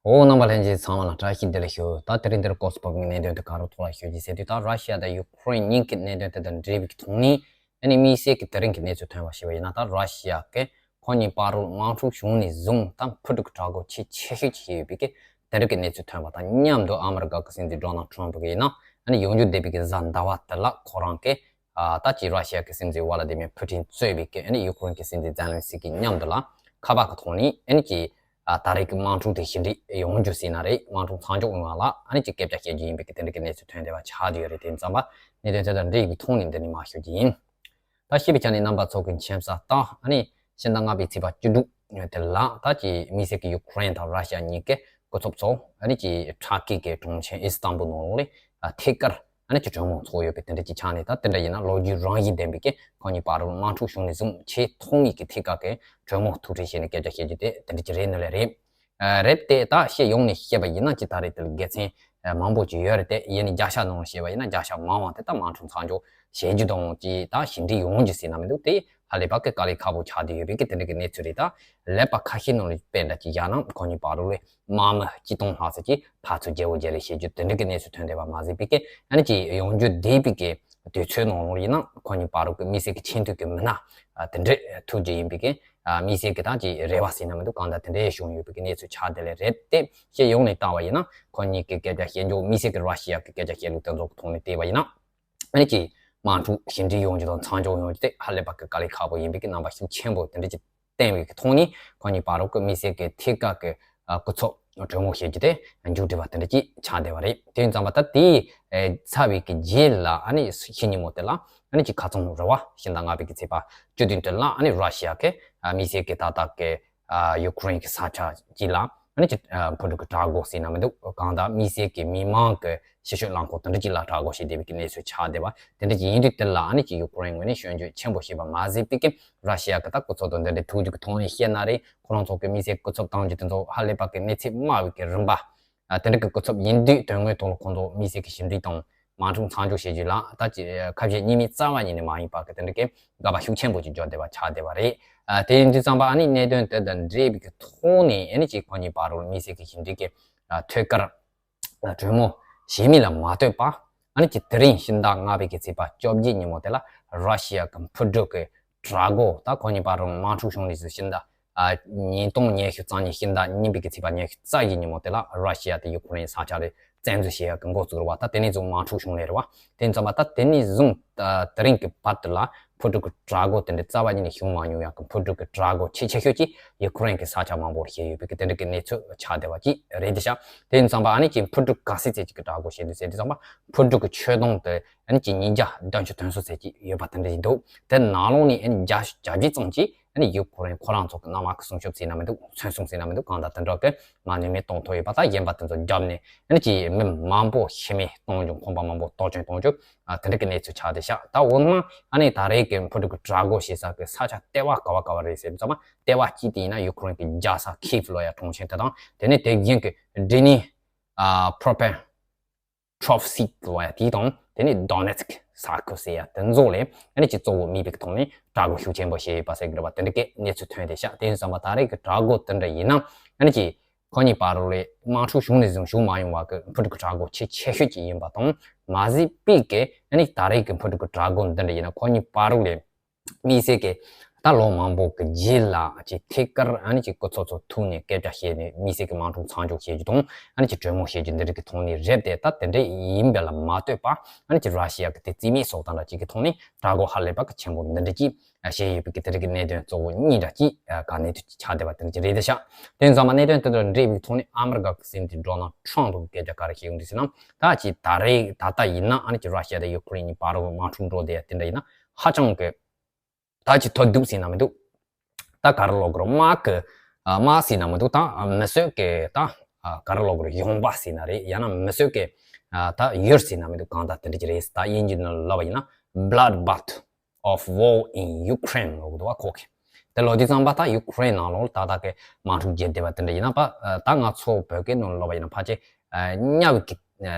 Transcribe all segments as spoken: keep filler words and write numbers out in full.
འོ། རྣམ་པ་ལྷན་རྒྱས་ཚང་མ་ལ་བཀྲ་ཤིས་བདེ་ལེགས་ཞུ། ད་དེ་རིང་འདིར་སྐོར་སུ་བབས་པའི་གནད་དོན་དེ་ག་རུ་ཐོག་ལ་ཞུ་རྒྱུ་ཟེར་དུས། ད་ར་ཤི་ཡ་དང་ཡུ་ཀེ་རེན་གཉིས་ཀྱི་གནད་དོན་དེ་དང་འབྲེལ་བའི་ཐོག་ནས་ཨ་ནི་དམིགས་བསལ་གྱི་དེ་རིང་གི་གནས་ཚུལ་ཐོན་པ་ཞེས་པ་ཡིན་ན། ད་ར་ཤི་ཡ་གི་ཁོ་གཉིས་བར་དུ་དམག་འཁྲུག་བྱུང་ནས་བཟུང་ད་འཕུར་གྲུ་གི་དྲག་འགུལ་ཆེས་ཆེ་ཤོས་ཅིག་བྱས་ཡོད་པའི་གི་དེ་རིང་གི་གནས་ཚུལ་ཐོན་པ་དང་མཉམ་དུ། ཨ་མི་རི་ཀ་གི་སྲིད་འཛིན་ཌོ་ནལ་ཊམ་ཕ་གིས་ཡིན་ན་ཨ་ནི་ཡོང་རྒྱུ་བསྡད་པའི་གི་གཟའ་ཟླ་བ་དེ་ལ་ཁོ་རང་གི་ཨ་ད་ཅི་ར་ཤི་ཡ་གི་སྲིད་འཛིན་ཝ་ལ་ཏི་མིར་ཕུ་ཊིན་གཙོས་པའི་གི་ཨ་ནི་ཡུ་ཀེ་རེན་གི་སྲིད་འཛིན་ཛེ་ལན་སི་ཀི་མཉམ་དུ་ལ་ཁ་པར་གི་ཐོག་ནས་ཨ་ནི་ཅི་ཨ་ད་རེས་ཀྱི་དམག་འཁྲུག་དེ་ཞི་འགྲིག་ཡོང་རྒྱུ་ཟེར་ན་རེད། དམག་འཁྲུག་མཚམས་འཇོག་ཡོང་བ་ལ་ཨ་ནི་ཅི་སྐད་ཆ་བཤད་རྒྱུ་ཡིན་པའི་གི་དེ་འདྲ་གི་གནས་ཚུལ་ཐོན་བསྡད་པ་ཆགས་བསྡད་ཡོད་རེད། དེ་ཙམ་པ་གནད་དོན་དེ་དང་འབྲེལ་བའི་ཐོག་ནས་འདི་ནས་མར་ཞུ་རྒྱུ་ཡིན། ད་ཤེས་པའི་ཆ་ནས་རྣམ་པ་ཚོ་གི་མཁྱེན་གསལ་ལྟར་ཨ་ནི་ཕྱི་ཟླ་ལྔ་པའི་ཚེས་པ་བཅུ་དྲུག་དེ་ལ་ད་ཅི་དམིགས་བསལ་གྱི་ཡུ་ཀེ་རེན་དང་ར་ཤི་ཡ་གཉིས་ཀས་སྐུ་ཚབ་ཚོ་ཨ་ནི་ཅི་ཊར་ཀི་གི་གྲོང་ཁྱེར་ཨི་སི་ཏན་བུལ་ནང་ལོགས་ལ་ཐད་ཀར་ཨ་ནི་ཅི་གྲོས་མོལ་ཚོགས་ཡོད་པའི་དེ་འདྲ་ཅིག་ཆགས་ནས། ད་དེ་འདྲ་ཡིན་ན་ལོ་རྒྱུས་རང་བཞིན་ལྡན་པའི་གི་ཁོ་གཉིས་བར་དུ་དམག་འཁྲུག་བྱུང་ནས་བཟུང་ཆེས་ཐོག་མའི་གི་ཐད་ཀར་གི་གྲོས་མོལ་ཐུག་འཕྲད་བྱས་ནས་སྐད་ཆ་བཤད་རྒྱུ་དེ་དེ་འདྲ་ཅིག་རེད་ནི་ལས་རེད། ཨ་རེད་དེ། ད་ཤེས་ཡོང་ནས་བཤད་པ་ཡིན་ན་ཅི་ད་རེས་དེ་ལ་དགེ་མཚན་ཨ་མང་པོ་ཅིག་ཡོད་རེད་དེ། ཡིན་ནའི་རྒྱལ་ཤ་ནང་ལ་བཤད་པ་ཡིན་ན་རྒྱལ་ཤ་མང་བ་དེ་ད་དམག་འཁྲུག་མཚམས་འཇོག་བྱེད་རྒྱུ་དང་ཅི་ད་ཞི་འགྲིག་ཡོང་རྒྱུ་ཟེར་ན་མི་འདུག་དེ་ཧ་ལས་པ་གི་དཀའ་ལས་ཁག་པོ་ཆགས་བསྡད་ཡོད་པའི་གི་དེ་འདྲ་གི་གནས་ཚུལ་རེད། ད་ཀླད་པ་ཁ་ཤས་ནང་ལ་དཔེ་འདྲ་ཅིག་བཞག་ན་ཁོ་གཉིས་བར་དུ་ལ་དམག་མི་གཅིག་སྟོང་ལྷག་ཙམ་ཅིག་ཕར་ཚུར་བརྗེ་བོ་བརྗེ་རེས་བྱེད་རྒྱུ་དེ་འདྲ་གི་གནས་ཚུལ་ཐོན་བསྡད་པ་མ་ཟད་པའི་གི་ཨ་ནི་ཅི་ཡོང་རྒྱུ་བསྡད་པའི་གི་དུས་ཚོད་ནང་ལོགས་ཡིན་ན་ཁོ་གཉིས་བར་དུ་གི་དམིགས་བསལ་གྱི་ཆེས་མཐོའི་གི་མི་སྣ་ཨ་དེ་འདྲ་ཐུག་རྒྱུ་ཡིན་པའི་གི་ཨ་དམིགས་བསལ་གྱི་ད་ཅི་རེ་བ་ཟེར་ན་མི་འདུག་གང་ལྟར་དེ་འདྲ་བྱུང་ཡོད་པའི་གི་གནས་ཚུལ་ཆགས་བསྡད་ལེ་རེད་དེ། ཤེས་ཡོང་ནས་བལྟ་བ་ཡིན་ན་ཁོ་གཉིས་ཀྱི་སྐད་ཆ་བཤད་རྒྱུ། དམིགས་བསལ་གྱི་ར་ཤི་ཡ་གི་སྐད་ཆ་བཤད་ལུགས་དེ་ཚོ་གི་ཐོག་ནས་བལྟས་པ་ཡིན་ན་ཨ་ནི་ཅི་དམག་འཁྲུག་ཞི་འགྲིག་ཡོང་རྒྱུ་དང་མཚམས་འཇོག་ཡོང་རྒྱུ་དེ་ཧ་ལས་པ་གི་དཀའ་ལས་ཁག་པོ་ཡིན་པའི་གི་རྣམ་པ་ཤུགས་ཆེན་པོ་དེ་འདྲ་ཅིག་བསྟན་པའི་གི་ཐོག་ནས་ཁོ་གཉིས་བར་དུ་གི་དམིགས་བསལ་གྱི་ཐད་ཀར་གྱི་ཨ་སྐུ་ཚབ་གྲོས་མོལ་བྱེད་རྒྱུ་དེ་མཇུག་སྒྲིལ་བ་དེ་འདྲ་ཅིག་ཆགས་བསྡད་པ་རེད། དེ་ཡིན་ཙང་པ་ད་དེའི་ཨེ་ཚར་བའི་གི་རྗེས་ལ་ཨ་ནི་ཕྱི་ཉིན་མོ་དེ་ལ་ཨ་ནི་ཅིག་ཁ་རྩང་རེད་པ། ཕྱི་ཟླ་ལྔ་པའི་གི་ཚེས་པ་བཅུ་བདུན་དེ་ལ་ཨ་ནི་ར་ཤི་ཡ་གི་ཨ་དམིགས་བསལ་གྱི་ད་ལྟ་གི་ཨ་ཡུ་ཀེ་རེན་གྱི་ས་ཆ་གཅིག་ལ་ཨ་ནི་ཅིག་ཨ་འཕུར་གྲུ་གི་དྲག་འགུལ་ཟེར་ན་མི་འདུག་གང་ལྟར་དམིགས་བསལ་གྱི་མི་མང་གི་ཕྱི་བཤོལ་རླངས་འཁོར་དེ་འདྲ་ཅིག་ལ་དྲག་འགུལ་བྱས་བསྡད་པའི་གི་གནས་ཚུལ་ཆགས་བསྡད་པ་དེ་འདྲ་ཅིག་ཡིན་དུས། དེ་ལ་ཨ་ནི་ཅིག་ཡུ་ཀེ་རེན་ངོས་ནས་སྐྱོན་བརྗོད་ཆེན་པོ་བྱས་པ་མ་ཟད་པའི་གི་ར་ཤི་ཡ་གི་ད་སྐུ་ཚབ་དང་འདི་འདྲའི་ཐུག་རྒྱུ་གི་ཐོག་ནས་བཤད་ན་རེད། ཁོ་རང་ཚོ་གི་དམིགས་བསལ་སྐུ་ཚབ་གཏོང་རྒྱུ་དེ་ཚོ་ཧ་ལས་པ་གི་གནས་ཚད་དམའ་བའི་གི་རིམ་པ། ཨ་དེ་འདྲ་གི་སྐུ་ཚབ་ཡིན་དུས་དོན་དངོས་ཐོག་ལ་ཁོང་ཚོ་དམིགས་བསལ་གྱི་ཞི་འགྲིག་དང་དམག་འཁྲུག་མཚམས་འཇོག་བྱེད་རྒྱུ་ལ་ད་ཅི་ཁ་ཞེ་གཉིས་མེད་རྩ་བ་ཉིད་ནས་མ་ཡིན་པ་གི་དེ་འདྲ་གི་དགག་པ་ཤུགས་ཆེན་པོ་ཅིག་བརྒྱབ་བསྡད་པ་ཆགས་བསྡད་པ་རེད། ཨ་དེ་ཡིན་དུས་ཙམ་པ་ཨ་ནི་གནད་དོན་དེ་དང་འབྲེལ་བའི་གི་ཐོག་ནས་ཨ་ནི་ཅིག་ཁོ་གཉིས་བར་དུ་དམིགས་བསལ་གྱི་ཞི་འགྲིག་གི་ཨ་ཐད་ཀར་གྲོས་མོལ་བྱས་མིན་ལ་མ་ལྟོས་པ། ཨ་ནི་ཅིག་དེ་རིང་ཕྱི་ཟླ་ལྔ་པའི་གི་ཚེས་པ་བཅོ་བརྒྱད་ཉིན་མོ་དེ་ལ་ར་ཤི་ཡ་གི་འཕུར་གྲུ་གི་དྲག་འགུལ། ད་ཁོ་གཉིས་བར་དུ་དམག་འཁྲུག་བྱུང་ནས་བཟུང་ཕྱི་ཟླ་ཨ་ཉིས་སྟོང་ཉི་ཤུ་རྩ་གཉིས་ཕྱི་ཟླ་གཉིས་པའི་གི་ཚེས་པ་ཉི་ཤུ་རྩ་བཞི་ཉིན་མོ་དེ་ལ་ར་ཤི་ཡ་དེ་ཡུ་ཀེ་རེན་ས་ཆ་ལ་བཙན་འཛུལ་བྱེད་ཡག་གི་འགོ་བཙུགས་རེད་པ། ད་དེ་ནས་བཟུང་དམག་འཁྲུག་བྱུང་ལེ་རེད་པ། དེ་ཙམ་པ་ད་དེ་ནས་བཟུང་ད་དེ་རིང་གི་བར་དུ་ལ་འཕུར་གྲུ་གི་དྲག་འགུལ་དེ་འདྲ་རྩ་བ་ཉིད་ནས་བྱུང་མ་མྱོང་ཡག་གི་འཕུར་གྲུ་གི་དྲག་འགུལ་ཆེས་ཆེ་ཤོས་ཅིག་ཡུ་ཀེ་རེན་གི་ས་ཆ་མང་པོར་བྱས་ཡོད་པའི་གི་དེ་འདྲ་གི་གནས་ཚུལ་ཆགས་བསྡད་པ་ཅིག་རེད་དེ་ཤག་དེ་ཡིན་ཙམ་པ་ཨ་ནི་ཅིག་འཕུར་གྲུ་ག་ཚད་ཅིག་གི་དྲག་འགུལ་བྱས་འདུག་ཟེར་དུས་ཙམ་པ་འཕུར་གྲུ་གི་ཆོད་སྡོམ་དེ་ཨ་ནི་ཅིག་ཉིས་བརྒྱ་བདུན་ཅུ་དོན་སོ་ཟེར་གྱི་ཡོད་པ་དེ་འདྲ་ཞིག་འདུག་དེ་ནང་ལོགས་ནས་ཨ་ནི་བརྒྱ་བརྒྱད་ཙམ་ཅིག་ཨ་ནི་ཡུ་ཀེ་རེན་ཁོ་རང་ཚོ་གི་གནམ་དམག་གི་སྲུང་སྐྱོབ་ཟེར་ན་མི་འདུག་མཚོན་སྲུང་ཟེར་ན་མི་འདུག་གང་ལྟར་དེ་འདྲ་གི་མ་ནུས་མེད་གཏོང་ཐུབ་ཡོད་པ། ད་གཞན་པ་དེ་ཚོ་བརྒྱབ་ནས་ཨ་ནི་ཅིག་མི་མང་པོ་ཤི་རྨས་གཏོང་རྒྱུ། ཁང་པ་མང་པོ་གཏོར་སྐྱོན་གཏོང་རྒྱུ་ཨ་དེ་འདྲ་གི་གནས་ཚུལ་ཆགས་བསྡད་ཤག་ད་འོ་ན་ཨ་ནི་ད་རེས་ཀྱི་འཕུར་གྲུ་གི་དྲག་འགུལ་བྱེད་ས་གི་ས་ཆ་ལྟེ་བ་ག་བ་ག་བ་རེད་ཟེར་དུས་ཙམ་པ་ལྟེ་བ་གཅིག་དེ་ཡིན་ན་ཡུ་ཀེ་རེན་གི་རྒྱལ་ས་ཁིབ་ལབ་ཡག་གྲོང་ཁྱེར་དེ་དང་དེ་ནས་དེ་གཞན་གི་ཌི་ནི་ཨ་པྲོ་པེ་ཊོབ་སི་ཀི་ལབ་ཡག་དེ་དང་དེ་ནས་དོ་ནེ་ཚིག་ས་ཁུལ་ཟེར་ཡག་དེ་ཚོ་ལ་ཨ་ནི་ཅིག་གཙོ་བོ་དམིགས་པའི་ཐོག་ནས་དྲག་འགུལ་ཤུགས་ཆེན་པོ་བྱས་ཡོད་པ་ཟེར་གི་རེད་པ། དེ་འདྲ་གི་གནས་ཚུལ་ཐོན་བསྡད་ཤག་དེ་ཡིན་ཙམ་པ་ད་རེས་ཀྱི་དྲག་འགུལ་དེ་འདྲ་ཡིན་ན་ཨ་ནི་ཅིག་ཁོ་གཉིས་བར་ལ་དམག་འཁྲུག་བྱུང་ནས་བཟུང་བྱུང་མ་མྱོང་བ་གི་འཕུར་གྲུ་གི་དྲག་འགུལ་ཆེས་ཆེ་ཤོས་ཅིག་ཡིན་པ་དང་མ་ཟད་པའི་གི་ཨ་ནི་ད་རེས་ཀྱི་འཕུར་གྲུ་གི་དྲག་འགུལ་འདི་འདྲ་ཡིན་ན་ཁོ་གཉིས་བར་ལ་དམིགས་བསལ་གྱི་ད་ལོ་མང་པོ་གི་རྗེས་ལ་ཅིག་ཐད་ཀར་ཨ་ནི་ཅིག་སྐུ་ཚབ་ཚོ་ཐུག་ནས་སྐད་ཆ་བཤད་ནས་དམིགས་བསལ་གྱི་དམག་འཁྲུག་མཚམས་འཇོག་བྱེད་རྒྱུ་དང་ཨ་ནི་ཅིག་གྲོས་མོལ་བྱེད་རྒྱུ་འདི་འདྲ་གི་ཐོག་ནས་རེད་དེ། ད་དེ་འདྲ་ཡིན་པ་ལ་མ་ལྟོས་པ་ཨ་ནི་ཅིག་ར་ཤི་ཡ་གི་དེ་རྩིས་མེད་སོགས་དང་འདྲ་ཅིག་གི་ཐོག་ནས་དྲག་འགུལ་ཧ་ལས་པ་གི་ཆེན་པོ་འདི་འདྲ་ཅིག་བྱས་ཡོད་པའི་གི་དེ་རིགས་ཀྱི་གནད་དོན་གཙོ་བོ་གཉིས་འདྲ་ཅིག་ག་གནད་དོན་ཅིག་ཆགས་བསྡད་པ་དེ་འདྲ་ཅིག་རེད་དེ་ཤག་དེ་ཙམ་པ་གནད་དོན་དེ་དང་འབྲེལ་བའི་ཐོག་ནས་ཨ་མི་རི་ཀ་གི་སྲིད་འཛིན་ཌོ་ནལ་ཊམ་ཕ་གི་སྐད་ཆ་ག་རེ་བཤད་ཡོང་དུས་ཟེར་ན། ད་ཅིག་ད་རེས་ད་ལྟ་ཡིན་ན་ཨ་ནི་ཅིག་ར་ཤི་ཡ་དང་ཡུ་ཀེ་རེན་གཉིས་བར་དུ་དམག་འཁྲུག་འགྲོ་བསྡད་ཡ་དེ་འདྲ་ཡིན་ན་ཧ་ཅང་གི་ད་ཅིག་ཐོ་སྡུག་ཟེར་ན་མི་འདུག་ད་ག་རེ་ལབ་དགོས་རེད། དམག་གི་ཨ་དམག་ཟེར་ན་མི་འདུག་ད་མི་གསོད་ཀྱི་ད་ཨ་ག་རེ་ལབ་དགོས་རེད། ཡོང་འབབ་ཟེར་ན་རེད། ཡང་ན་མི་གསོད་ཀྱི་ཨ་ད་ཡུལ་ཟེར་ན་མི་འདུག་གང་ལྟར་དེ་འདྲ་ཅིག་རེད། ད་དབྱིན་ཇི་ནང་ལ་ལབ་པ་ཡིན་ན་Bloodbath of War in Ukraine ལབ་དགོས་འདུག་བ། ཁོ་གི་དེ་ལབ་དུས་ཙམ་པ་ད་ཡུ་ཀེ་རེན་ནང་ལོགས་ལ་ད་ལྟ་གི་དམག་འཁྲུག་རྒྱས་བསྡད་པ་དེ་འདྲ་ཡིན་ན་པ། ཨ་ད་ང་ཚོ་བོད་སྐད་ནང་ལ་ལབ་པ་ཡིན་ན་ཕལ་ཆེར་ཨ་དམྱལ་བའི་གི་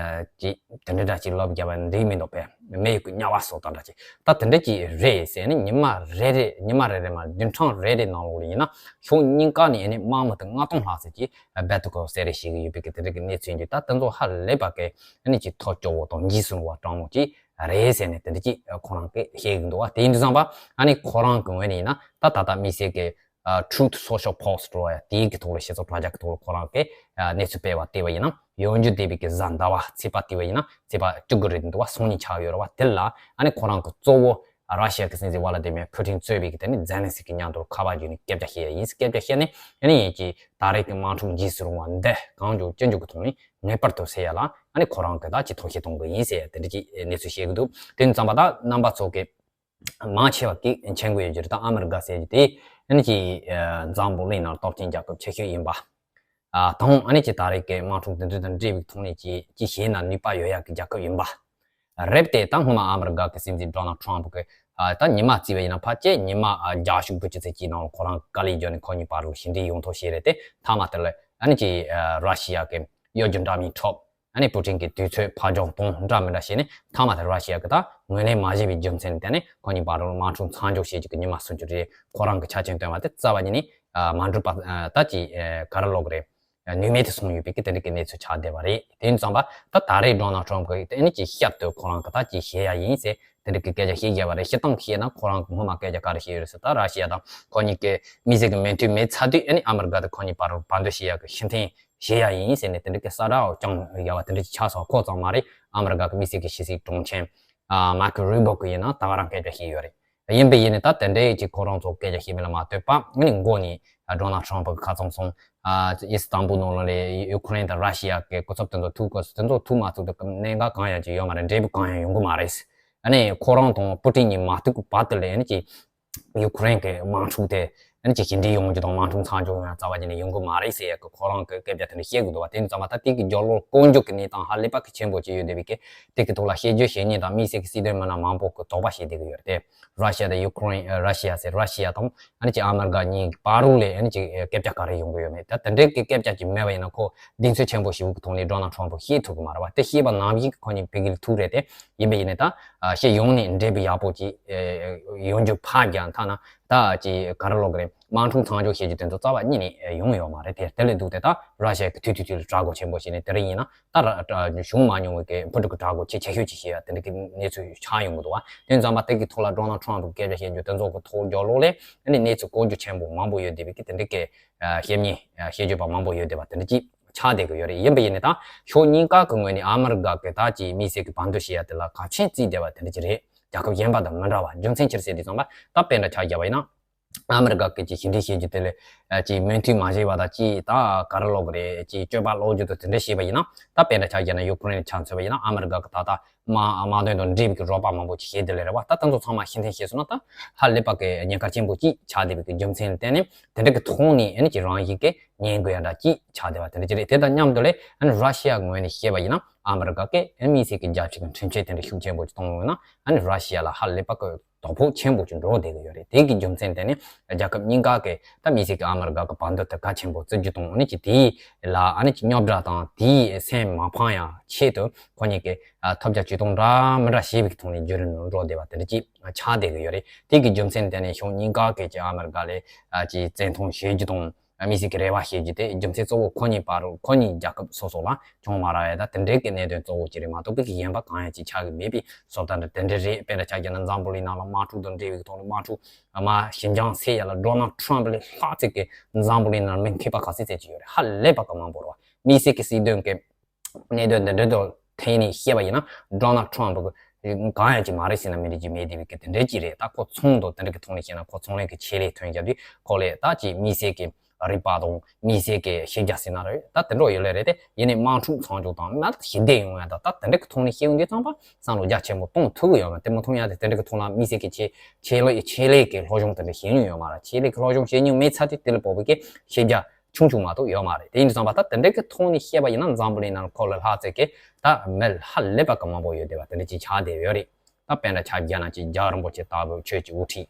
ཅིག་དེ་འདྲ་འདྲ་ཅིག་ལབ་རྒྱབ་པ་འགྲིག་མི་འདུག་པས། མི་ཡི་གི་དམྱལ་བ་སོགས་དང་འདྲ་ཅིག་ད་དེ་འདྲ་ཅིག་རེད་ཟེར་ནས་ཉི་མ་རེ་རེ་ཉི་མ་རེ་རེ་མ་བདུན་ཕྲག་རེ་རེ་ནང་ལོགས་ལ་ཡིན་ན་ཕྱོགས་གཉིས་ཀ་ནས་ཨ་ནི་དམག་མི་དང་ལྔ་སྟོང་ལྷག་ཙམ་ཅིག་རྦད་དེ་ཁོ་བསད་རེས་བྱེད་ཀྱི་ཡོད་པའི་གི་དེ་འདྲ་གི་གནས་ཚུལ་འདི་ད་དེ་ཚོ་ཧ་ལས་པ་གི་ཨ་ནི་ཅིག་ཐབས་སྐྱོ་བོ་དང་འཇིགས་སུ་རུང་བ་སྤྲང་མོ་ཅིག་རེད་ཟེར་ནས་དེ་འདྲ་ཅིག་ཁོ་རང་གིས་བཤད་ཀྱི་འདུག་བ། དེ་ཡིན་དུས་ཙམ་པ་ཨ་ནི་ཁོ་རང་གི་ངོས་ནས་ཡིན་ན་ད་ད་ལྟ་དམིགས་བསལ་གི་Truth Social Post འགྲོ་བ་ཡ་དེའི་གི་ཐོག་ལ་སྤྱི་ཚོགས་དྲ་རྒྱ་གི་ཐོག་ལ་ཁོ་རང་གི་གནས་ཚུལ་སྤེལ་བ་བལྟས་པ་ཡིན་ན་ཡོང་རྒྱུ་བསྡད་པའི་གི་གཟའ་ཟླ་བ་ཚེས་པ་བལྟས་པ་ཡིན་ན་ཚེས་པ་བཅུ་དགུ་རེད་འདུག་བ། སང་ཉིན་ཆགས་ཡོད་རེད་བ། དེ་ལ་ཨ་ནི་ཁོ་རང་གི་གཙོ་བོ་ར་ཤི་ཡ་གི་སྲིད་འཛིན་ཝ་ལ་ཏི་མེར་ཕུ་ཊིན་གཙོས་པའི་གི་དེ་ནི་ཛེ་ལན་སི་ཀི་མཉམ་དུ་ཁ་པར་བརྒྱུད་ནས་སྐད་ཆ་བཤད་ཡ་ཡིན། སྐད་ཆ་བཤད་ནས་ཨ་ནི་ཡིན་གྱི་ད་རེས་ཀྱི་དམག་འཁྲུག་འཇིགས་སུ་རུང་བ་འདི་གང་མགྱོགས་ཅི་མགྱོགས་ཀྱི་ཐོག་ནས་ངེས་པར་དུ་སེལ་ཡ་ལ་ཨ་ནི་ཁོ་རང་གི་ད་ཅི་ཐུགས་བཞེད་གཏོང་གི་ཡིན་ཟེར་དེ་འདྲ་ཅིག་གནས་ཚུལ་བཤད་ཀྱི་འདུག་དེ་ཙམ་པ་ད་རྣམ་པ་ཚོ་གི་མང་ཆེ་བ་གིས་མཁྱེན་གྱི་ཡོད་རྒྱུ་རེད། ད་ཨ་མི་རི་ཀ་ཟེར་རྒྱུ་དེ་ཨ་ནི་ཅི་འཛམ་བུ་གླིང་ནང་སྟོབས་ཆེན་རྒྱལ་ཁབ་ཆེ་ཤོས་ཡིན་པ། ཨ་དང་ཨ་ནི་ཅི་ད་རེས་ཀྱི་དམག་འཁྲུག་འདི་འདྲ་དང་འབྲེལ་བའི་ཐོག་ནས་ཅི་ཅི་བྱས་ན་ནུས་པ་ཡོད་ཡག་གི་རྒྱལ་ཁབ་ཡིན་པ་རེད་དེ། ད་སྔོན་མ་ཨ་མི་རི་ཀ་གི་སྲིད་འཛིན་ཌོ་ནལ་ཊམ་གི་ཨ་ད་ཉི་མ་བརྩིས་པ་ཡིན་ན་ཕལ་ཆེར་ཉི་མ་ཨ་བརྒྱ་དྲུག་ཅུ་ཙམ་ཅིག་ནང་ལ་ཁོ་རང་བཀའ་ལན་བརྒྱབ་ནས་ཁོ་གཉིས་བར་ལ་ཞི་འགྲིག་ཡོང་ཐབས་བྱས་རེད་དེ། མཐའ་མ་དེ་ལ་ཨ་ནི་ཅི་ར་ཤི་ཡ་གི་གཡོ་སྒྱུ་འདྲ་མིན་འཕྲོག་ཨ་ནི་པུ་ཊིན་གྱི་དུས་ཚོད་ཕར་འགྱངས་གཏོང་འདྲ་མི་འདྲ་བྱས་ནས་མཐའ་མ་དེ་ར་ཤི་ཡ་གི་ད་ངོས་ལེན་མ་བྱས་པའི་རྒྱུ་མཚན་དེ་ནི་ཁོ་གཉིས་བར་དུ་དམག་འཁྲུག་མཚམས་འཇོག་བྱེད་རྒྱུ་གི་ཉི་མ་སུམ་ཅུ་རེ་ཁོ་རང་གི་ཆ་རྐྱེན་བཏོན་པ་དེ་རྩ་བ་ཉིད་ནས་མ་འགྲུབ་པ་ད་ཅི་ག་རེ་ལབ་དགོས་རེད། ནུས་མེད་དུ་སོང་ཡོད་པའི་གི་དེ་འདྲ་གི་གནས་ཚུལ་ཆགས་བསྡད་པ་རེད། དེ་ཡིན་ཙང་པ་ད་ད་རེས་ཌོ་ནལ་ཊམ་གི་དེ་ནི་ཅི་ཞབས་ཏོག་ཁོ་རང་གི་ད་ཅི་བྱེད་ཡ་ཡིན་ཟེར་དེ་འདྲ་གི་སྐད་ཆ་བཤད་བསྡད་པ་རེད། སྤྱིར་བཏང་བཤད་ན་ཁོ་རང་གི་སྔོན་མ་སྐད་ཆ་ག་རེ་བཤད་ཡོད་རེད་ཟེར། ད་ར་ཤི་ཡ་དང་ཁོ་གཉིས་ཀྱི་དམིགས་བསལ་གི་མོས་མཐུན་མེད་ཚར་དུས་ཨ་ནི་ཨ་མི་རི་ཀ་དང་ཁོ་གཉིས་བར་བར་འདུམ་བྱེད་ཡ་གི་ཕྱིར་འཐེན་བྱེད་ཡ་ཡིན་ཟེར་ནས་དེ་འདྲ་གི་ས་ཁྲ་བརྐྱངས་ཡ་བ་དེ་འདྲ་ཅིག་ཆགས་སོང་། ཁོ་ཙམ་མ་རེད། ཨ་མི་རི་ཀ་གི་དམིགས་བསལ་གི་ཕྱི་སྲིད་དྲུང་ཆེན་ཨ་མར་ཀོ་རུ་བྷི་ཡོ་གིས་ཡིན་ན་ད་ག་རང་སྐད་ཆ་བཤད་ཡོད་རེད། ཡིན་པས་ཡིན་ནའི་ད་དེ་འདྲའི་ཅིག་ཁོ་རང་ཚོ་སྐད་ཆ་བཤད་མིན་ལ་མ་ལྟོས་པ་ཨ་ནི་མགོ་ནས་ཌོ་ནལ་ཊམ་གི་ཁ་ཚང་སོང་། ཨ་ཨི་སི་ཏན་བུལ་ནང་ལ་ཡུ་ཁུ་རེན་དང་ར་ཤི་ཡ་གི་སྐུ་ཚབ་དེ་ཚོ་ཐུག་དགོས་སུ་དེ་ཚོ་ཐུག་མ་ཐུག་དེ་གནད་འགག་གང་ཡང་ཅིག་ཡོད་མ་རེད། འབྲས་བུ་གང་ཡང་ཡོང་གི་མ་རེད། ཨ་ནི་ཁོ་རང་དང་པུ་ཊིན་གཉིས་མ་ཐུག་གི་བར་དུ་ལ་ཨ་ནི་ཅིག་ཡུ་ཁུ་རེན་གི་དམག་འཁྲུག་དེ་ཨ་ནི་ཅིག་ཞི་འགྲིག་ཡོང་རྒྱུ་དང་དམག་འཁྲུག་མཚམས་འཇོག་ཡང་རྩ་བ་ཉིད་ནས་ཡོང་གི་མ་རེད་ཟེར་ཡ་གི་ཁོ་རང་གི་སྐད་ཆ་དེ་འདྲ་བཤད་གི་འདུག་བ། དེ་ཡིན་ཙང་མ་ད་དེ་གི་རྒྱབ་ལོགས་ལ་ཀུན་སྤྱོད་ཀྱི་གནས་སྟངས་ཧ་ལས་པ་གི་ཆེན་པོ་ཅིག་ཡོད་བསྡད་པའི་གི་དེ་གི་ཐོག་ལ་བཤད་རྒྱུ་བཤད་མཁན་དང་དམིགས་བསལ་གི་སྲིད་དོན་མི་སྣ་མང་པོ་གི་དོགས་པ་བྱེད་བསྡད་གི་ཡོད་རེད་དེ། ར་ཤི་ཡ་དང་ཡུ་ཁུ་རེན་ར་ཤི་ཡ་ཟེར་ར་ཤི་ཡ་དང་ཨ་ནི་ཅིག་ཨ་མི་རི་ཀ་གཉིས་བར་དུ་ལ་ཨ་ནི་ཅིག་སྐད་ཆ་ག་རེ་ཡོང་གི་ཡོད་མེད་ད་དེ་འདྲའི་གི་སྐད་ཆ་ཅིག་མེད་པ་ཡིན་ན་ཁོ་གདེང་ཚོད་ཆེན་པོ་ཞིག་གི་ཐོག་ནས་ཌོ་ནལ་ཊམ་བཤད་ཐུབ་གི་མ་རེད་བ། དེ་བཤད་པ་ནང་བཞིན་གི་ཁོ་གཉིས་ཕ་གི་ལ་ཐུག་རེད་དེ། ཡིན་པས་ཡིན་ནའི་ད་བཤད་ཡོང་ནས་འབྲས་བུ་ཡག་པོ་ཅིག་ཡོང་རྒྱུ་ཕར་རྒྱག་ཐ་ན་ད་ཅིག་ག་རེ་ལབ་དགོས་རེད། དམག་འཁྲུག་མཚམས་འཇོག་བྱེད་རྒྱུ་དེ་ཚོ་རྩ་བ་ཉིད་ནས་ཡོང་ཡོད་མ་རེད་དེ། དེ་ལས་འདུག་སྟེ་ད་ར་ཤི་ཡ་གི་དུས་དུས་དུས་ལ་དྲག་རྒོལ་ཆེན་པོ་བྱས་ནས་དེ་རིང་ཡིན་ན་ད་ར་བྱུང་མ་མྱོང་བའི་གི་འཕུར་གྲུ་གི་དྲག་རྒོལ་ཆེས་ཆེ་ཤོས་ཅིག་བྱས་ཡ་དེ་འདྲ་གི་གནས་ཚུལ་ཆགས་ཡོང་གི་འདུག་བ། དེ་ཙམ་པ་དེ་གི་ཐོག་ལ་ཌོ་ནལ་ཊམ་གི་སྐད་ཆ་བཤད་རྒྱུ་དེ་ཚོ་གི་ཐོག་རྒྱབ་ལོགས་ལ་ཨ་ནི་གནས་ཚུལ་ཀུན་སྤྱོད་ཆེན་པོ་མང་པོ་ཡོད་བསྡད་པའི་གི་དེ་འདྲ་གི་བཤད་མཁན་བཤད་རྒྱུ་པ་མང་པོ་ཡོད་བསྡད་པ་དེ་འདྲ་ཅིག་ཆགས་བསྡད་ཀྱི་ཡོད་རེད། ཡིན་པ་ཡིན་ནའི་ད་ཕྱོགས་གཉིས་ཀ་གི་ངོས་ནས་ཨ་མི་རི་ཀ་གི་ད་ཅིག་དམིགས་བསལ་གྱི་བར་འདུམ་བྱེད་ཡ་དེ་ལ་གལ་ཆེན་བརྩིས་བསྡད་པ་དེ་འདྲ་ཅིག་རེད། རྒྱལ་ཁབ་གཞན་པ་དང་མི་འདྲ་བ་རྒྱུ་མཚན་ཅི་རེད་ཟེར་དུས་ཙམ་པ་ད་དཔེ་འདྲ་ཆ་བཞག་པ་ཡིན་ན་ཨ་མི་རི་ཀ་གི་ཅིག་ཞི་འགྲིག་བྱེད་རྒྱུ་དེ་ལ་ཅིག་མོས་མཐུན་མ་བྱས་པ་དང་ཅིག་ད་ག་རེ་ལབ་དགོས་རེད། ཅིག་སྤྱོད་པ་ལོག་རྒྱུ་དང་དེ་འདྲ་བྱས་པ་ཡིན་ན་ད་དཔེ་འདྲ་ཆ་བཞག་ན་ཡུ་ཁུ་རེན་ཆ་མཚོན་པ་ཡིན་ན་ཨ་མི་རི་ཀ་གི་ད་ལྟ་དམག་དམག་དོན་དང་འབྲེལ་བའི་གི་རོགས་པ་མང་པོ་ཅིག་བྱས་བསྡད་ལེ་རེད་བ། ད་དེ་ཚོ་ཚང་མ་ཕྱིར་འཐེན་བྱས་སོང་ན་ད་ཧ་ལས་པ་གི་ཉེན་ཁ་ཆེན་པོ་ཅིག་ཆགས་བསྡད་པའི་གི་རྒྱུ་མཚན་ལ་བརྟེན་ནས་དེ་འདྲ་གི་ཐོག་ནས་ཨ་ནི་ཅིག་རང་བཞིན་གི་ཉན་དགོས་ཡ་འདྲ་ཅིག་ཆགས་བསྡད་པ་དེ་འདྲ་ཅིག་རེད། དེ་དང་མཉམ་དུ་ལས་ཨ་ནི་ར་ཤི་ཡ་ངོས་ནས་བཤད་པ་ཡིན་ན་ཨ་མི་རི་ཀ་གི་ཨ་དམིགས་བསལ་གི་རྒྱལ་སྤྱི་གི་ཁྲིམས་ཆད་དེ་འདྲ་ཤུགས་ཆེན་པོ་ཅིག་གཏོང་ཡོང་ན་ཨ་ནི་ར་ཤི་ཡ་ལ་ཧ་ལས་པ་གི་དོ་ཕོག་ཆེན་པོ་ཅིག་འགྲོ་བསྡད་ཀྱི་ཡོད་རེད། དེ་གི་རྒྱུ་མཚན་དེ་ནི་རྒྱལ་ཁབ་གཉིས་ཀ་གི་ད་དམིགས་བསལ་གི་ཨ་མི་རི་ཀ་གི་བར་འདུམ་དེ་གལ་ཆེན་པོ་བརྩི་རྒྱུ་དང་ཨ་ནི་ཅིག་དེའི་ལ་ཨ་ནི་ཅིག་རྙོག་དྲ་དང་དེའི་སེམས་མ་ཕམ་ཡ་ཆེད་དུ་ཁོ་གཉིས་ཀྱི་ཐབས་བརྒྱ་ཇུས་སྟོང་འདྲ་མི་འདྲ་བྱས་པའི་ཐོག་ནས་བརྒྱུད་རིམ་ནང་འགྲོ་བསྡད་པ་དེ་འདྲ་ཅིག་ཆགས་བསྡད་ཀྱི་ཡོད་རེད། དེ་གི་རྒྱུ་མཚན་དེ་ནི་ཕྱོགས་གཉིས་ཀ་གི་ཅིག་ཨ་མི་རི་ཀ་ལ་ཅིག་བཙན་ཐབས་བྱེད་རྒྱུ་དང་དམིགས་བསལ་གྱི་རེ་བ་བྱེད་རྒྱུ་དེ་རྒྱུ་མཚན་གཙོ་བོ་ཁོ་གཉིས་བར་ཁོ་གཉིས་རྒྱལ་ཁབ་སོ་སོ་ལ་བྱུང་མ་རག་ཡ་ད་དེ་འདྲའི་གི་གནད་དོན་གཙོ་བོ་ཅིག་རེད་མ་གཏོགས་པའི་གི་གཞན་པ་གང་ཡང་ཅིག་ཆགས་ཀྱི་མེད་པའི་བཟོ་ལྟ་འདྲ་དེ་འདྲ་རེད། དཔེར་ན་ཆ་བཞག་ན་འཛམ་བུ་གླིང་ནང་ལ་དམག་འཁྲུག་དང་འབྲེལ་བའི་ཐོག་ནས་དམག་འཁྲུག་མ་ཞི་འཇམ་སེལ་ཡ་ལ་ཌོ་ནལ་ཊམ་ལས་ལྷག་ཙམ་གི་འཛམ་བུ་གླིང་ནང་མི་མཁས་པ་ག་ཚད་ཚད་ཅིག་ཡོད་རེད། ཧ་ལས་པ་གི་མང་པོ་རེད་བ། དམིགས་བསལ་གྱི་སྲིད་དོན་གྱི་གནད་དོན་འདི་འདྲ་དང་འཐེན་ནས་བཤད་པ་ཡིན་ན་ཌོ་ནལ་ཊམ་གི་གང་ཡང་ཅིག་མ་རེད་ཟེར་ན་མི་འགྲིག་ཅིག་མེད་བསྡད་པའི་གི་དེ་འདྲའི་ཅིག་རེད། ད་ཁོ་ཚོང་དང་དེ་འདྲ་གི་ཐོག་ནས་བཤད་ན་ཁོ་ཚོང་ལས་ཀྱི་ཆེད་ལས་ཐོན་རྒྱབ་དུས་ཁོ་ལས་ད་ཅིག་དམིགས་བསལ་གྱི་རིག་པ་དང་དམིགས་བསལ་གྱི་ཤེས་རྒྱ་ཟེར་ན་རེད། ད་དེ་འདྲ་ཡོད་ལེ་རེད་དེ། ཡིན་ནའི་དམག་འཁྲུག་མཚམས་འཇོག་དང་མ་ཞི་བདེ་ཡོང་ཡ་ད་ད་དེ་འདྲ་གི་ཐོག་ནས་བཤད་ཡོང་དུས་ཙམ་པ་བསམ་བློ་རྒྱ་ཆེན་པོ་གཏོང་ཐུབ་ཀྱི་ཡོད་མ་རེད། དེ་མ་གཏོང་ཡ་དེ་དེ་འདྲ་གི་ཐོག་ལ་དམིགས་བསལ་གྱི་ཆེད་ཆེད་ལས་ཆེད་ལས་ཀྱི་སློབ་སྦྱོང་དེ་འདྲ་བྱེད་མྱོང་ཡོད་མ་རེད། ཆེད་ལས་ཀྱི་སློབ་སྦྱོང་བྱེད་མྱོང་མེད་ཚར་དུས་དེ་ལ་བབ་པའི་གི་ཤེས་རྒྱ་ཆུང་ཆུང་མ་གཏོགས་ཡོད་མ་རེད། དེ་ཡིན་དུས་ཙམ་པ་ད་དེ་འདྲ་གི་ཐོག་ནས་བཤད་པ་ཡིན་ན་འཛམ་བུ་གླིང་ནང་ཁོ་ལས་ལྷག་ཙམ་གི་ད་མི་ཧ་ལས་པ་གི་མང་པོ་ཡོད་བསྡད་པ་དེ་འདྲ་ཅིག་ཆགས་བསྡད་ཡོད་རེད། ད་དཔེར་ན་ཆ་བཞག་ན་ཅིག་རྒྱལ་བ་རིན་པོ་ཆེ་ལྟ་བུ་ཆོས་ཀྱི་དབུ་ཁྲིད་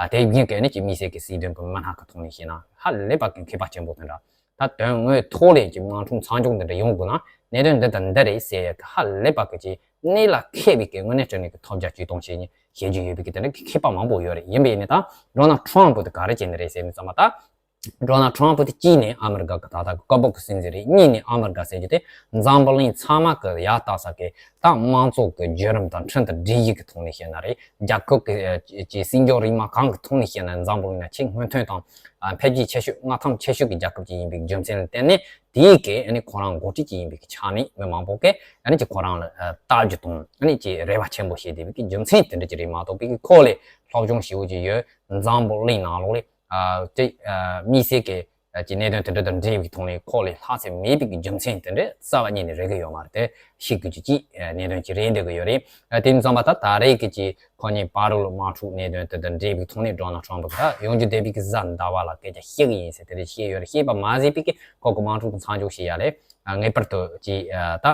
ཨ་དེ་བཞིན་གི་ནི་ཅིག་དམིགས་བསལ་གི་སྲིད་དོན་གི་མི་སྣ་གི་ཐོག་ནས་བཤད་ན་ཧ་ལས་པ་གི་མཁས་པ་ཆེན་པོ་དེ་འདྲ་ད་དོན་དངོས་ཐོག་ལས་ཀྱི་དམག་འཁྲུག་མཚམས་འཇོག་འདི་འདྲ་ཡོང་དགོས་ན་ གནད་དོན་འདི་དང་འདི་རེད་ཟེར་ཡ་གི་ཧ་ལས་པ་གི་ཅིག་གནད་ལ་འཁེལ་བའི་གི་དངོས་གནས་དྲང་གནས་ཀྱི་ཐོབ་རྒྱ་ཇུས་གཏོང་བྱེད་ཉེན་བྱེད་རྒྱུ་ཡོད་པའི་གི་དེ་འདྲ་གི་མཁས་པ་མང་པོ་ཡོད་རེད། ཡིན་པ་ཡིན་ནའི་ད་ཌོ་ནལ་ཊམ་ཕུ་དེ་ག་རེ་བྱས་ནི་རེད་ཟེར་ནས་བསམ་པ་ད། ཌོ་ནལ་ཊམ་ཕུ་དེ་གཅིག་ནས་ཨ་མི་རི་ཀ་གི་ད་ལྟ་གི་བཀའ་པོད་ཀྱི་སྲིད་འཛིན་རེད། གཉིས་ནས་ཨ་མི་རི་ཀ་ཟེར་རྒྱུ་དེ་འཛམ་བུ་གླིང་ཚང་མ་གི་ཡ་ལྟ་ས་གི་ད་དམངས་གཙོ་གི་བརྒྱུད་རིམ་དང་ཁྲིམས་དང་སྒྲིག་གཞི་གི་ཐོག་ནས་བཤད་ན་རེད། རྒྱལ་ཁབ་ཀྱི་ཀྱི་སྲིད་འབྱོར་རིག་དམག་གང་གི་ཐོག་ནས་བཤད་ན་འཛམ་བུ་གླིང་ན་ཆེས་སྔོན་ཐོན་དང་འཕེལ་རྒྱས་ཆེ་ཤོས་མངའ་ཐང་ཆེ་ཤོས་ཀྱི་རྒྱལ་ཁབ་ཅིག་ཡིན་པའི་རྒྱུ་མཚན་ལ་བརྟེན་ནས། དེའི་གི་ཨ་ནི་ཁོ་རང་འགོ་ཁྲིད་ཅིག་ཡིན་པའི་གི་ཆ་ནས་མི་མང་པོ་གིས་ཨ་ནི་ཅིག་ཁོ་རང་ལ་ལྟ་རྒྱུ་དང་ཨ་ནི་ཅིག་རེ་བ་ཆེན་པོ་བྱེད་བསྡད་པའི་གི་རྒྱུ་མཚན་དེ་འདྲ་ཅིག་རེད་མ་གཏོགས། པའི་གི་ཁོ་ལས་སློབ་སྦྱོང་ཞེ་པོ་ཅིག་ཡོད། འཛམ་བུ་གླིང་ནང་ལོགས་ལས་དེ་དམིགས་བསལ་གི་ཅིག་གནད་དོན་དེ་འདྲ་དང་འབྲེལ་བའི་ཐོག་ནས་ཁོ་ལས་ལྷག་ས་མེད་པའི་གི་རྒྱུ་མཚན་དེ་འདྲ་རྩ་བ་ཉིད་ནས་རེག་གི་ཡོད་མ་རེད། དེ་ཤེས་དགོས་རྒྱུ་ཅིག་གནད་དོན་ཅིག་རེད་འདོད་གི་ཡོད་རེད། དེ་ཙམ་པ་ད་ད་རེས་ཀྱི་ཅིག་ཁོ་གཉིས་བར་ལ་དམག་འཁྲུག་གནད་དོན་དེ་དང་འབྲེལ་བའི་ཐོག་ནས་ཌོ་ནལ་ཊམ་ཕུ་གིས་ཡོང་རྒྱུ་བསྡད་པའི་གི་གཟའ་ཟླ་བ་ལ་སྐད་ཆ་བཤད་གི་ཡིན་ཟེར་དེ་འདྲ་བཤད་ཡོད་རེད། བཤད་པ་མ་ཟད་པའི་གི་ཁོ་གི་དམག་འཁྲུག་གི་མཚམས་འཇོག་བྱེད་ཡ་ལས་ངེས་པར་དུ་ཅིག་ད་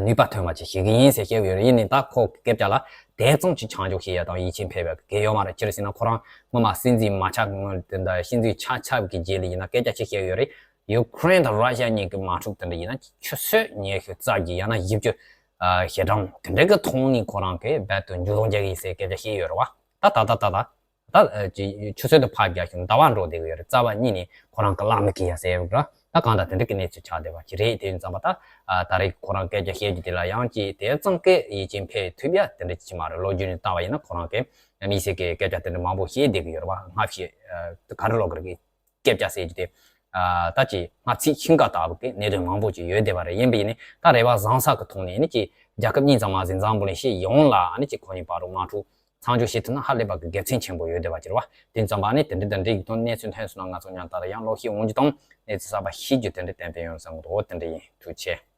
ནུས་པ་ཐོན་པ་ཅིག་བྱེད་གི་ཡིན་ཟེར་བཤད་ཡོད་རེད། ཡིན་ནའི་ད་ཁོ་གི་སྐད་ཆ་ལ་དེ་ཙམ་ཅིག་མཚམས་འཇོག་བྱེད་ཡ་དང་ཡིད་ཆེས་འཕེར་བའི་གི་ཡོད་མ་རེད། ཅི་རེད་ཟེར་ན་ཁོ་རང་སྔོན་མ་སྲིད་འཛིན་མ་ཆགས་སྔོན་དེ་འདྲ་སྲིད་འཛིན་ཆགས་ཆགས་ཀྱི་རྗེས་ལ་ཡིན་ན་སྐད་ཆ་ཅིག་བཤད་ཡོད་རེད། ཡུ་ཀེ་རེན་དང་ར་ཤི་ཡ་གཉིས་ཀྱི་དམག་འཁྲུག་དེ་འདྲ་ཡིན་ན་ཆུ་ཚོད་ཉི་ཤུ་རྩ་བརྒྱད་ཡང་ན་བཞི་བཅུ་ཞེ་གྲངས་དེ་འདྲ་གི་ཐོག་ནས་ཁོ་རང་གིས་རྦད་དེ་འཇུ་བཟུང་རྒྱག་གི་ཡིན་ཟེར་སྐད་ཆ་བཤད་ཡོད་རེད་བ། ད་ད་ད་ད་ད་ད་ཅི་ཆུ་ཚོད་དེ་ཕར་རྒྱག་བྱུང་ཟླ་བ་འགྲོ་བསྡད་གི་ཡོད་རེད། རྩ་བ་ཉིད་ནས་ཁོ་རང་གི་ལག་མི་འཁེལ་ཡ་ཟེར་ཡོད་རེད། ད་གང་ལྟར་དེ་འདྲ་གི་གནས་ཚུལ་ཆགས་བསྡད་པ་ཅིག་རེད། དེ་ཡིན་ཙམ་པ་ད་ད་རེས་ཁོ་རང་སྐད་ཆ་བཤད་རྒྱུ་དེ་ལ་ཡང་ཅིག་དེ་ཙམ་གི་ཡིད་ཆེས་འཕེར་ཐུབ་ཡ་དེ་འདྲ་ཅིག་མ་རེད། ལོ་རྒྱུས་ནས་བལྟས་པ་ཡིན་ན་ཁོ་རང་གིས་དམིགས་བསལ་གྱི་སྐད་ཆ་དེ་འདྲ་མང་པོ་བཤད་བསྡད་གི་ཡོད་རེད་བ། སྔ་ཕྱི་ག་རེ་ལབ་དགོས་རེད། སྐད་ཆ་ཟེར་རྒྱུ་དེ། ཨ་ད་ཅིག་སྔ་ཚིག་ཤིང་ཀ་ལྟ་བུ་གི་གནད་དོན་མང་པོ་ཅིག་ཡོད་བསྡད་པ་རེད། ཡིན་པ་ཡིན་ནའི་ད་རེ་བ་བཟང་ས་གི་ཐོག་ནས་ནི་ཅིག་རྒྱལ་ཁབ་གཉིས་ཙམ་མ་ཟད་འཛམ་བུ་གླིང་སྤྱི་ཡོངས་ལ་ནི་ཅིག་ཁོ་གཉིས་བར་དུ་དམག་འཁྲུག་མཚམས་འཇོག་བྱེད་ཐུབ་ན་ཧ་ལས་པ་གི་དགེ་མཚན་ཆེན་པོ་ཡོད་བསྡད་པ་ཅིག་རེད་བ། དེ་ཙམ་པ་ནི་དེ་འདྲ་དང་འདྲ་ཡི་ཐོག་གནས་ཚུལ་ཐོན་སོང་ན་ང་ཚོ་ཉམ་ཐག་ལ་ཡང་ལོག་ཤེས་འོང་རྒྱུ་དང་གནས་ཚུལ་གསར་པ་ཤེས་རྒྱུ་དེ་འདྲ་ཏན་ཏན་ཡོང་བསམ་གི་འདུག་དེ་འདྲ་ཡིན། ཐུགས་རྗེ་ཆེ།